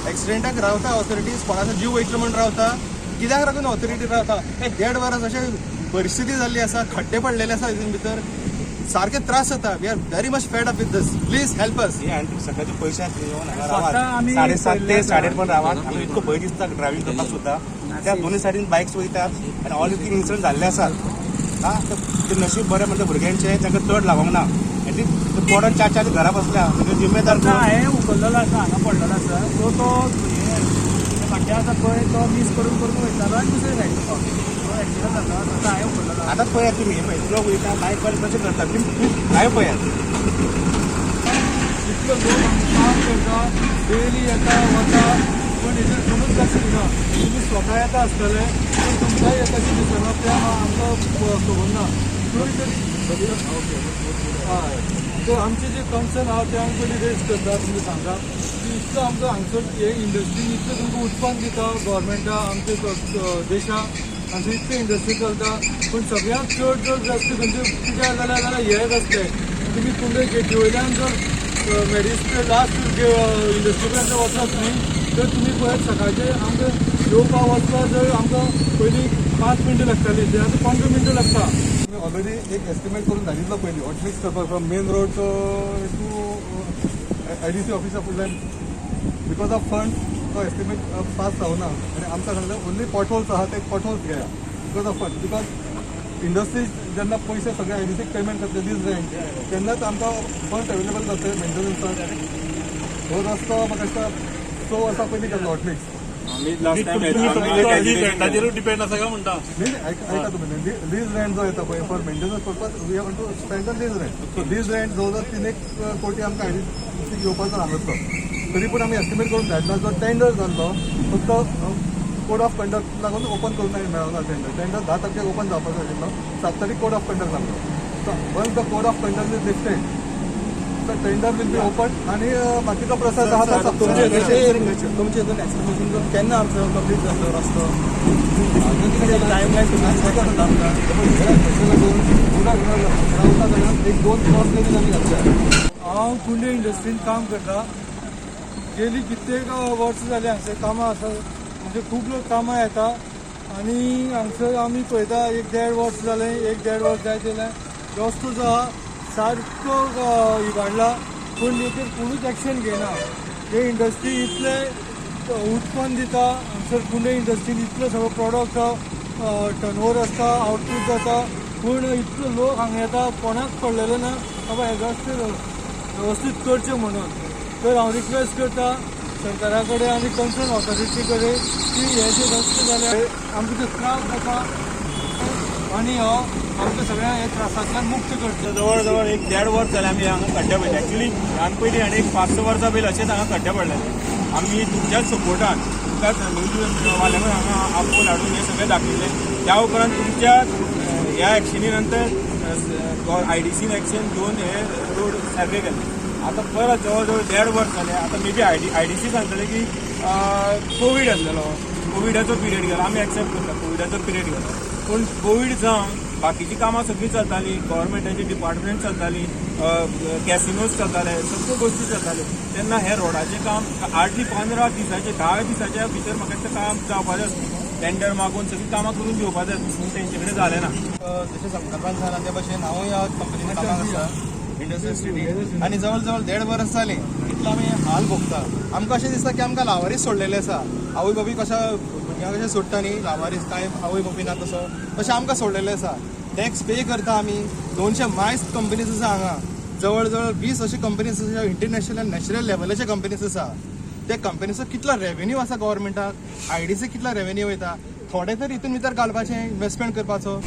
एक्सिडेंटाक रावता ऑथॉरिटीज, कोणाचो जीव वयतलो म्हूण रावता? कित्याक लागून ऑथॉरिटी रावता? हे देड वरां अशें परिस्थिती जाल्ली आसा, खड्डे पडलेले आसा, हितून भितर सारके त्रास जाता. We are very much fed up with this. Please help us. हे आनी सकाळचे पयशे येवन हांगा स्वतः रावात. आमी 7:30 ते पयले 8:30 पण रावात. आमी इतको भंय दिसता ड्रायव्हिंग करपाक सुद्दां. त्या दोनूय सायडीन बायक्स वयतात आनी ऑलरेडी इन्सिडंट जाल्ले आसात. हा, ते नशीब बरें म्हणटा भुरग्यांचें, तांकां चड लागोंक ना. एटलीस्ट ते पडोन चार चार घरा बसल्या. तेजो जिम्मेदार आतां कोण? हांवें उखल्लेलो आसा, हांगा पडलेलो आसा. सो तो खड्डे आसा पळय, तो मीस करून करून वयतालो आनी दुसरे सायडीन पावलो. सो एक्सिडंट जालो. आतां हांवें उखल्लेलो आसा. आतांच पळयात तुमी, हे पळय, लोक वयता, बायक वाले कशें करतात, तुमी लायव पळयात. इतलो लोक हांगा काम करता, डेली येता वता, पूण हेजेर कोणूच लक्ष दिना. तुमी स्वता येता आसतले, पूण तुमकांय कशें दिसना तें आमकां खबर ना. तरी तरी हय, सो आमचे जे कन्सर्न आहा ते आमी पयलीं रेज करता. तुमी सांगा की इतलो आमकां हांगसर हे इंडस्ट्रीन इतलें तुमकां उत्पन्न दिता गव्हर्मेंटा, आमच्या देशाक हांगसर इतले इंडस्ट्री चलता, पूण सगळ्यांत चड चड रस्ते खंयचे कित्याक जाल्यार हे रस्ते. तुमी कुंडय गेटी वयल्यान जर मेडिस लास्ट इंडस्ट्री पर्यंत वचत न्ही, तर तुमी पळयत, सकाळचे आमकां येवपा वचपा जर आमकां पयलीं 5 मिनटां लागताली, ते आतां 15 मिनटां लागता. ऑलरेडी एक एस्टिमेट करून धाडिल्लो पयलीं हॉटमिक्स करपाक from main road to IDC ऑफिसा फुडल्यान. Because of fund तो एस्टिमेट पास जावना आनी आमकां सांगलें, ओन्ली पॉटहोल्स आहा ते पॉटहोल्स घेया. Because of fund, because industry जेन्ना पयशे सगळे आयडीसीक पेमेंट करतले, लीज रेंट, तेन्नाच आमकां फंड्स अवेलेबल जातले मेंटेनन्साक. हो रस्तो म्हाका दिसता 6 वर्सां पयलीं केल्लो हॉटमिक्स. ताजेरूच डिपेंड आसा काय म्हणटा? नाही नाही, ऐका तुम्ही. लीज रेंट जो येता पळय, for maintenance purpose we want to spend on lease rent. So lease rent जवळ जवळ 3 एक कोटी आमकां आयडीसी येवपाचो हांगासर. तरी पूण आमी एस्टिमेट करून धाडला. जो टेंडर जाल्लो, फक्त कोड ऑफ कंडक्ट लागून ओपन करून मेळना टेंडर. टेंडर 10 तारखेक ओपन जावपाचो आशिल्लो, 7 तारीख कोड ऑफ कंडक्ट लागलो. So once the code of conduct is lifted, the tender will be open आणि बाकीचो प्रोसेस आहा तो. तुमचे हितून एक्सप्लेनेशन करून केन्ना आमचो कंप्लीट जातलो रस्तो? टायम लायन आमकां. रावता जाल्यार एक दोन क्रॉस लेनीस आमी घातल्या. हांव कुंडय इंडस्ट्रीन काम करता. गेली कित्येक वर्सां जालीं हांगसर कामां आसा. म्हणजे खूब लोक कामां येता आनी हांगसर आमी पळयता, एक देड वर्स जालें, एक देड वर्स जायत येयलें, रस्तो जो आहा सारको इबाडला, पूण हेचेर कोणूच एक्शन घेयना. हे इंडस्ट्री इतले उत्पन्न दिता हांगसर, कुंडय इंडस्ट्रीन इतलो सगळो प्रोडक्ट टर्नओवर आसता, आउटपूट जाता, पूण इतलो लोक हांगा येता, कोणाक पडलेलें ना बाबा हे रस्ते व्यवस्थीत करचे म्हणून. तर हांव रिक्वेस्ट करता सरकारा कडेन आनी कन्सर्न ऑथॉरिटी कडेन की हे जे रस्ते जाले, आमकां ते त्रास जाता आनी हो आमकां सगळ्यांक हे त्रासांतल्यान मुक्त करचें. जवळ जवळ एक देड वर्स जालें आमी हांगा खड्डे पडले. एक्चुली ह्यान पयलीं आनी एक 5-6 वर्सां पयलीं अशेंच हांगा खड्डे पडलेले. आमी तुमच्याच सपोर्टान, तुमकांच न्यूज वाल्यांकूय हांगा आपोवन हाडून हें सगळें दाखयलें. त्या उपरांत तुमच्या ह्या एक्शनी नंतर आयडीसीन एक्शन घेवन हे रोड सारके केले. आतां परत जवळ जवळ देड वर्स जालें. आतां मे बी आयडीसी सांगतले की कोवीड आसलेलो, कोविडाचो पिरियड गेलो. आमी एक्सेप्ट करता, कोविडाचो पिरियड गेलो, पूण कोवीड जावन बाकीची कामां सगळीं चलतालीं, गव्हर्मेंटाची डिपार्टमेंट चलतालीं, कॅसिनोज चलताले, सगळ्यो गोश्टी चलताल्यो. तेन्ना हे रोडाचें काम हार्डली 15 दिसाचे, 10 दिसाच्या भितर म्हाका दिसता काम जावपाचें आसलें. टेंडर मागून सगळीं कामां करून घेवपाचें आसलीं, पूण तेंचे कडेन जालें ना. जशें संकल्पान सांगलां ते भशेन हांवूय ह्या कंपनीन कामाक आसा, इंडस्ट्रियल स्ट्रिटीन, आनी जवळ जवळ देड वर्स जालें इतलो आमी हाल भोगता. आमकां अशें दिसता की आमकां लावारीस सोडलेलें आसा. आवय बापूय कशा भुरग्यांक कशें सोडटा न्ही लावारीस, कांय आवय बापूय ना तसो, तशें आमकां सोडलेलें आसा. टॅक्स पे करता आमी. 200 मायस कंपनीज आसा हांगा. जवळ जवळ 20 अशे कंपनीज आसा, इंटरनॅशनल आनी नॅशनल लेवलाचे कंपनीज आसा. त्या कंपनीचो कितलो रेवेन्यू आसा गव्हर्मेंटाक? आयडीसी कितलो रेवेन्यू वयता? थोडे तरी हितून भितर घालपाचें, इन्वेस्टमेंट करपाचो.